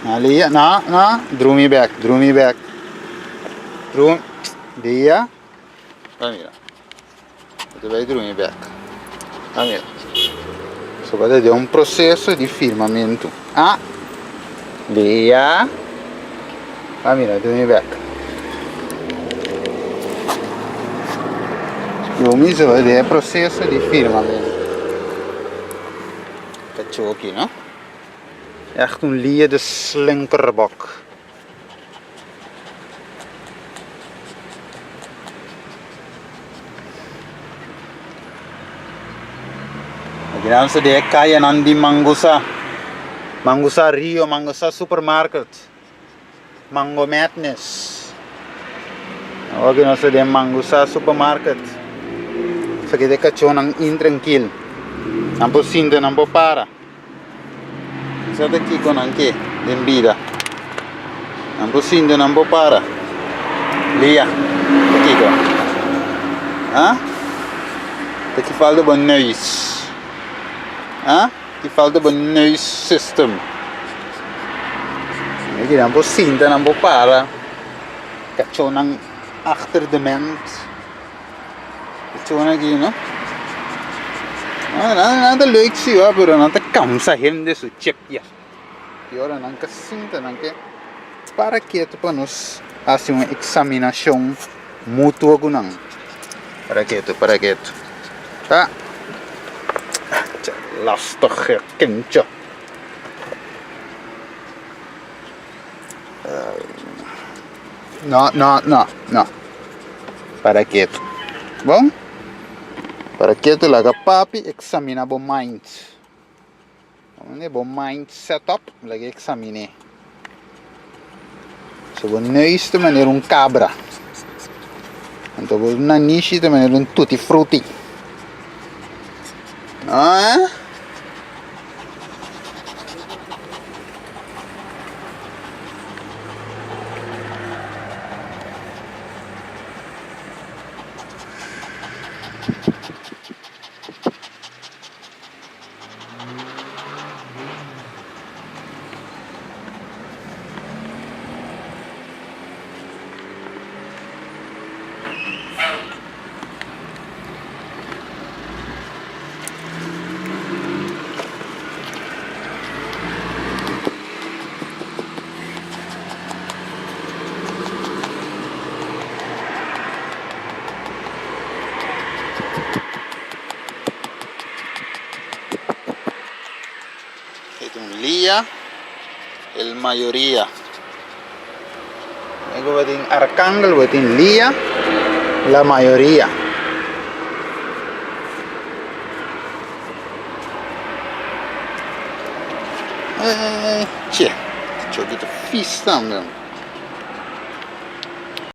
Na Lia, no, no, drumi bek, drumi bek. Drum, Lia. Ba mira. Bo ta bai drumi bek. Ba mira. So bo ta den un proseso di firmamentu. Ah! Lia. Ba mira, drumi bek. Drumi so bo den e proseso di firmamentu. Kachó aki, no? Echt un lia de slinkerbok. Aki nan sa di e kayanan di Mangusa. Mangusa Rio, Mangusa Supermarket, Mango Madness. Awor aki nos ta den Mangusa Supermarket. Esaki ta e kachónan intrankil. Nan por sinta, nan por para. Sa ta kiko nan ke den bida. Nan por sinta, nan por para. Lia, ta kiko? Ha? Ta ki falta bo neus? Ha? Ki falta bo neus system? Aki nan por sinta, nan por para. Kachónan achter de ment. Kachónan aki, no? Nan ta leuk si hoor, pero nan ta cansa hende su chip ya. Y ora nan ka sinta nan ke para ketu pa nos haci un examinacion mutuo cu nan. Para ketu, para ketu. Ah, lastige kindje. No, no, no, no. Para ketu. Bon? Para ketu laga papi examina bo mind. Unda bo mind set up, laga examine. So bo neus ta manera un cabra. Anto bo nanishi ta manera un tutti frutti. Ah? Un lia el mayoria. Luego bo tin Arcangel, bo tin Lia, la mayoria. Che, choki ta fis tambe.